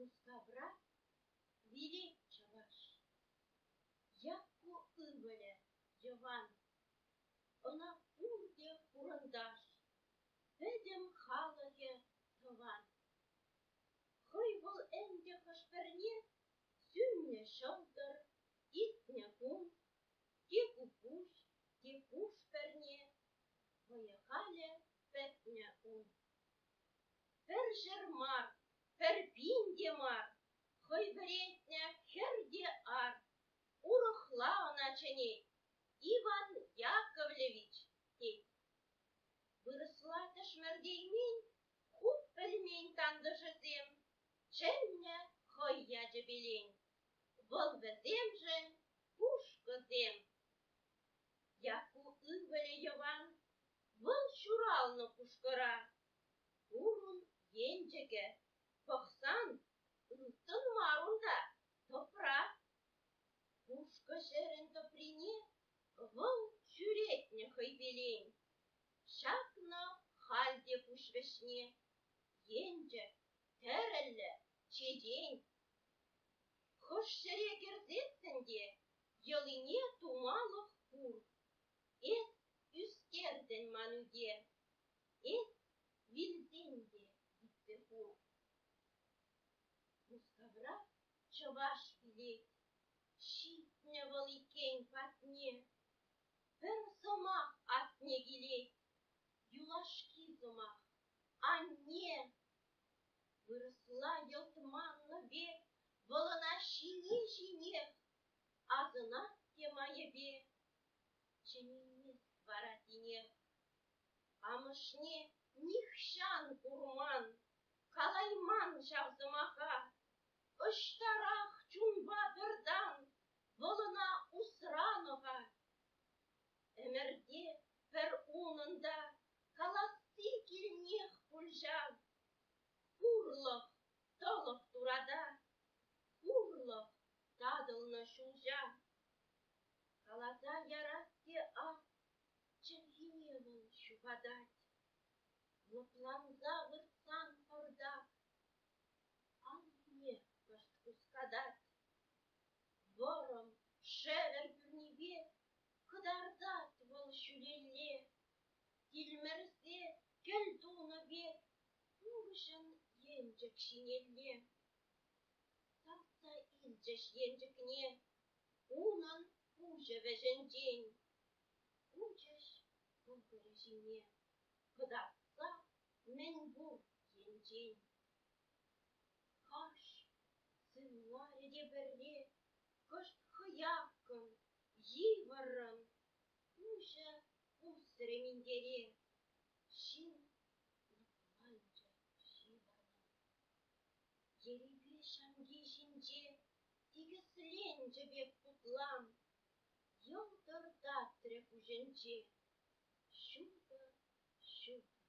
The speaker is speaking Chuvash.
Мускавра вилет чӑваш. Якку ывӑлӗ Йӑван. Ӑна пурте хурӑнташ, пӗтӗм халӑхӗ тӑван. Хӑй вӑл ӗнтӗ хӑш-пӗрне сӳннӗ ҫӑлтӑр, иртнӗ кун, те ку пуҫ, те пуш пӗрне, вӑйӗ-халӗ пӗтнӗ ун. Пӗр ҫӗр мар, пӗр пин те мар, хӑй вӗрентнӗ хӗр те ар, урӑхла ӑна чӗнет, Иван Яковлевич тет. Вырӑсла тӗшмӗртеймен, хут пӗлмен тантӑшӗсем чӗннӗ хӑй ячӗпелен. Вӑл вӗсемшӗн пушкӑсем. Якку ывӑлӗ Йӑван, вӑл ҫуралнӑ Кушкӑра. Пур ун енчӗкӗ, пӑхсан, ылтӑн мар унта, тӑпра. Кушкӑ ҫӗрӗн тӑприне вӑл ҫӳретнӗ хӑйпелен. Ҫакнӑ халь те пуҫ вӗҫне енчӗк, тӗрӗллӗ, чечен. Хӑш ҫӗре кӗрсессӗн те йӑлине тумалӑх пур. Эс ӳстертӗн ман ӳте, эс вилсен те витсе хур. Мускавра чӑваш вилет, ҫитнӗ вӑл иккен патне. Пӗр сӑмах асне килет, юлашки сӑмах анне. Вырӑсла йӑлт маннӑ пек вӑл ӑна ҫине-ҫинех асӑнать те майӗпе чӗнеймест вара тинех. Амӑшне нихҫан курман, калайман ҫав сӑмаха. Ӑҫтарах чунпа пӗр тан вӑл ӑна усранӑ-ха? Ӗмӗрте пӗр унӑн та каласси килнех пуль ҫав. Хурлӑх тӑлӑх турата, хурлӑх татӑлнӑ ҫулҫа. Каласа ярать те ак, чӗлхине вӑл ҫухатать. Лӑпланса выртсан пӑртак, аллине кӑшт хускатать. Вӑрӑм, шӗвӗр пӳрнипе кӑтартать вӑл ҫӳлелле. Тилмӗрсе кӗл тунӑ пек пурҫӑн енчӗк ҫинелле. Салтса илчӗҫ енчӗкне унӑн пуҫӗ вӗҫӗнчен. Хучӗҫ кӑкӑрӗ ҫине кӑтартса мӗнпур енчен. Хаш! сывларӗ те пӗрре кӑшт хӑяккӑн, йывӑррӑн пуҫӗ пусрӗ минтере, ҫын лӑпланчӗ ҫывӑрнӑн. Ерипе ҫамки ҫинче тикӗсленчӗ пек путлам, йӑлтӑртатрӗ куҫӗнче ҫутӑ, ҫутӑ.